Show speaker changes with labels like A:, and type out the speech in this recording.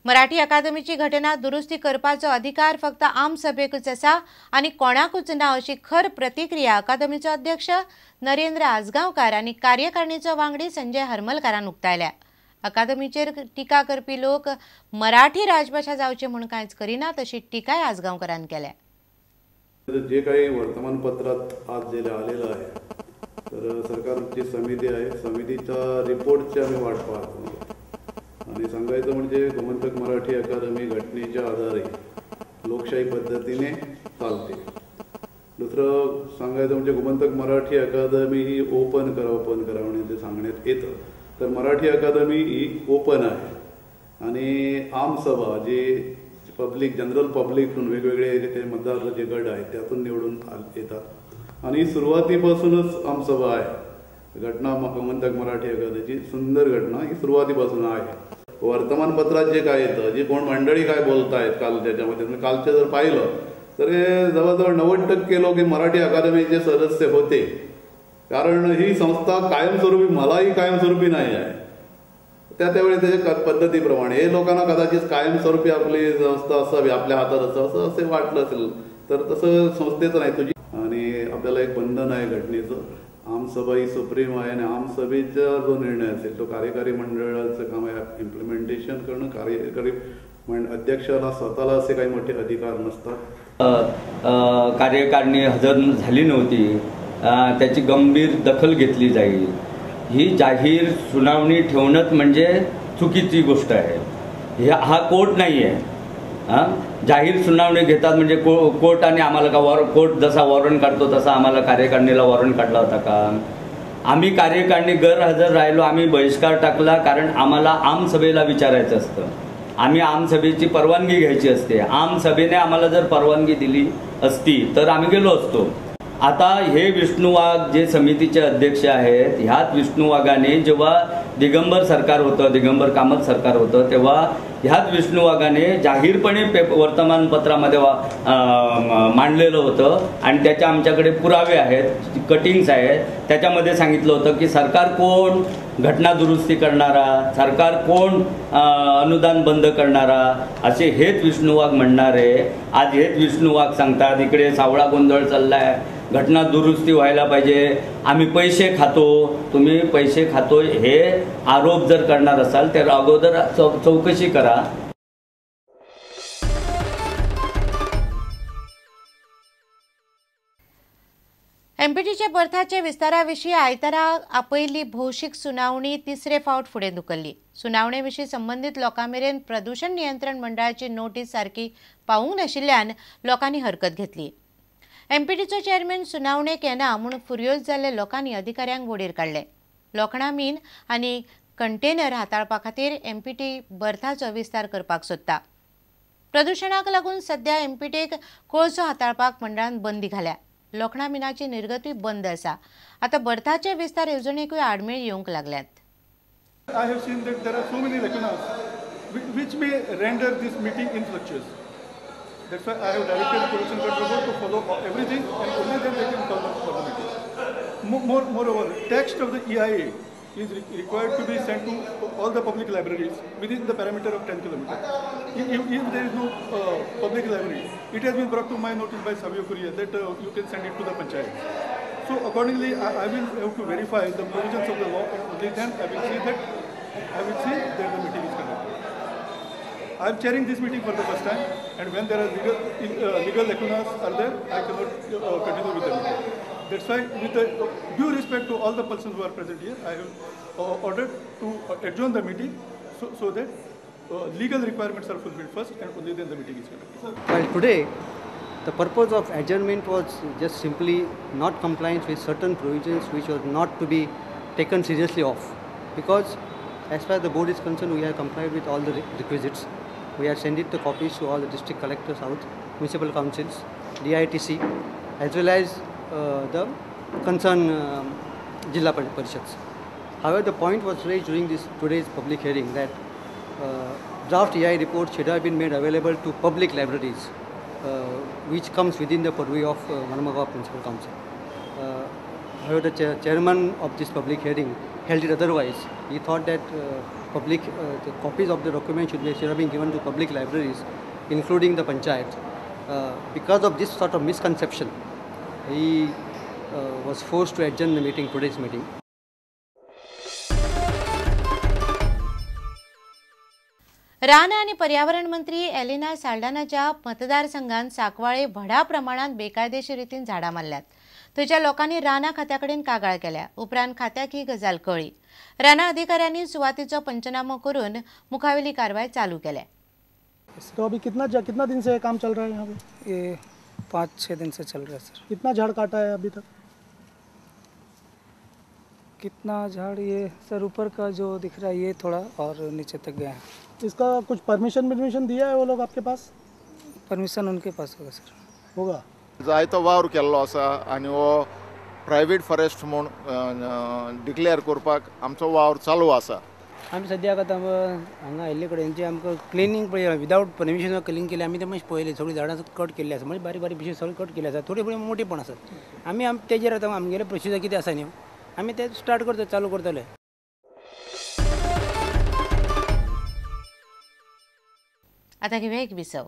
A: मराठी अकादमीची घटना दुरुस्ती करपाचो अधिकार फक्त आमसभेकूच आसा आनी कोणाकूच ना अशी खर प्रतिक्रिया अकादमीचो अध्यक्ष नरेंद्र आजगांवकार आनी कार्यकारिणीचो वांगडी संजय हरमलकारान उक्तायल्या। अकादमीचेर टिका करपी लोक मराठी राजभाशा जावची म्हूण कांयच करिनात अशी टिकाय आजगांवकारान केल्या।
B: जे काही वर्तमानपत्रात आज जे आलेलं आहे तर सरकारची समिती आहे, समितीच्या रिपोर्टची आम्ही वाट पाहतो। आणि सांगायचं म्हणजे गोमंतक मराठी अकादमी घटनेच्या आधारे लोकशाही पद्धतीने चालते। दुसरं सांगायचं म्हणजे गोमंतक मराठी अकादमी ही ओपन करा ओपन करा म्हणून ते सांगण्यात येतं, तर मराठी अकादमी ही ओपन आहे आणि आमसभा जी पब्लिक जनरल पब्लिकतून वेगवेगळे ते मतदार जे गट आहेत त्यातून निवडून येतात आणि सुरुवातीपासूनच आमसभा आहे। घटना गोमंतक मराठी अकादमीची सुंदर घटना ही सुरुवातीपासून आहे। वर्तमानपत्रात जे काय येतं, जे कोण मंडळी काय बोलतायत काल त्याच्यामध्ये, तुम्ही कालचे जर पाहिलं तर हे जवळजवळ 90% लोक हे मराठी अकादमीचे सदस्य होते, कारण ही संस्था कायमस्वरूपी मलाही कायमस्वरूपी नाही आहे। त्या त्यावेळी त्याच्या पद्धतीप्रमाणे हे लोकांना कदाचित कायमस्वरूपी आपली संस्था असावी, आपल्या हातात असावं असं वाटलं असेल, तर तसं संस्थेचं नाही तुझी। आणि आपल्याला एक बंधन आहे घटनेचं, आमसभा ही सुप्रीम आहे आणि आमसभेचा जो निर्णय असेल तो कार्यकारी मंडळाचं काम आहे इम्प्लिमेंटेशन करणं। कार्यकारी अध्यक्षाला स्वतःला असे काही मोठे अधिकार नसतात।
C: कार्यकारिणी हजर झाली नव्हती त्याची गंभीर दखल घेतली जाईल। ही जाहीर सुनावणी ठेवणंच म्हणजे चुकीची गोष्ट आहे। हा कोर्ट नाही आहे। हां, जाहीर सुनावणी घेतात म्हणजे कोर्ट आणि आम्हाला का कोर्ट जसा वॉरंट काढतो तसा आम्हाला कार्यकारिणीला वॉरंट काढला होता का? आम्ही कार्यकारिणी गैरहजर राहिलो, आम्ही बहिष्कार टाकला कारण आम्हाला आमसभेला विचारायचं असतं, आम्ही आमसभेची परवानगी घ्यायची असते। आमसभेने आम्हाला जर परवानगी दिली असती तर आम्ही गेलो असतो। आता हे विष्णू वाघ जे समितीचे अध्यक्ष आहेत, ह्याच विष्णू वाघाने जेव्हा दिगंबर सरकार होतं, दिगंबर कामत सरकार होतं, तेव्हा ह्याच विष्णू वाघाने जाहीरपणे वर्तमानपत्रामध्ये मांडलेलं होतं आणि त्याच्या आमच्याकडे पुरावे आहेत, कटिंग्स आहेत, त्याच्यामध्ये सांगितलं होतं की सरकार कोण घटना दुरुस्ती करणारा, सरकार कोण अनुदान बंद करणारा, असे हेच विष्णू वाघ म्हणणारे आज हेच विष्णू वाघ सांगतात इकडे सावळा गोंधळ चाललाय, घटना दुरुस्ती व्हायला पाहिजे, आम्ही पैसे खातो, तुम्ही पैसे खातो हे आरोप जर करणार असाल तर अगोदर चौकशी करा।
A: एमपीटीच्या बर्थाच्या विस्ताराविषयी आयतारा आपयिल्ली भौशीक सुनावणी तिसरे फावट फुडें धुकल्ली। सुनावणे विशीं संबंदीत लोकां मेरेन प्रदूषण नियंत्रण मंडळाची नोटीस सारकी पावूंक नाशिल्ल्यान लोकांनी हरकत घेतली। एमपीटीचो चेअरमॅन सुनावणेक येना म्हूण फुर्योज जाल्ल्या लोकांनी अधिकाऱ्यांक बोडीर काडले। लोखणा मीन आनी कंटेनर हाताळपा खातीर एमपीटी बर्थाचो विस्तार करपाक सोदता। प्रदुशणाक लागून सध्या एमपीटीक कोळसो हाताळपाक मंडळान बंदी घाल्या। लोखणा मिनाची निर्गतूय बंद आसा। आतां बर्थाचे विस्तार येवजणेकूय आडमेळ येवंक लागल्यात।
D: I have seen that there are so many lacunas which may render this meeting infructuous. That's why I have directed the Pollution Control Board to follow everything and only then they can call for the meeting. Moreover, text of the EIA is required to be sent to all the public libraries within the parameter of 10 kilometers. If there is no public library, it has been brought to my notice by Savio Korea that you can send it to the panchayat. So accordingly, I will have to verify the provisions of the law and only then I will see that the meeting is conducted. I am chairing this meeting for the first time, and when there are legal lacunas are there, I cannot continue with the meeting. That's why, with the due respect to all the persons who are present here, I have ordered to adjourn the meeting so that legal requirements are fulfilled first, and only then the meeting is conducted.
E: Well, today, the purpose of adjournment was just simply not compliance with certain provisions which was not to be taken seriously off, because as far as the board is concerned, we have complied with all the requisites. We have sent it the copies to all the district collectors out, municipal councils, DITC, as well as the concerned Jilla Parishads. However, the point was raised during this today's public hearing that draft EI report should have been made available to public libraries, which comes within the purview of Marmagao Municipal Council. However, the chairman of this public hearing held it otherwise. He thought that the copies of the document should have been given to public libraries, including the panchayat. Because of this sort of misconception, he was forced to adjourn the meeting, today's meeting.
A: रान आनी पर्यावरण मंत्री Elina साल्डानाच्या मतदारसंघात साकवाळे व्हडा प्रमाणात बेकायदेशीर रितीन झाडां मारल्यात. थंयच्या लोकांनी राना खात्या कडेन कागाळ केल्या. उपरांत खात्याक ही गजाल कळ्ळी. राना अधिकाऱ्यांनी सुवातेचो पंचनामो करून मुखावेली कारवाय चालू केल्या.
F: तो अभी कितना दिन से काम चल रहा है यहाँ पे?
G: ये 5-6 दिन से चल रहा है सर.
F: कितना झाड़ काटा है अभी तक?
G: कितना झाड़ ये सर ऊपर का जो दिख रहा है ये थोड़ा और नीचे तक गया है.
F: इसका कुछ परमिशन दिया है वो लोग आपके पास?
G: परमिशन उनके पास होगा सर.
F: होगा.
H: जायतो वावर केल्लो आसा आनी हो प्रायवेट फॉरेस्ट म्हूण डिक्लेअर करपाक आमचो वावर चालू आसा.
I: आमी सद्याक आतां हांगा आयिल्ले कडेन जे आमकां क्लिनींग पळय विदावट परमिशन क्लिन केली आमी ते मातशें पळयलें. सगळीं झाडां कट केल्ली आसा, म्हणजे बारीक बारीक पिशे सगळें कट केल्ले आसा, थोडी थोडी मोठी पण आसात. आमी तेजेर आतां आमगेले प्रोसिजर कितें आसा न्ही आमी ते स्टार्ट करता, चालू करतले.
A: आता घेऊया एक विसव.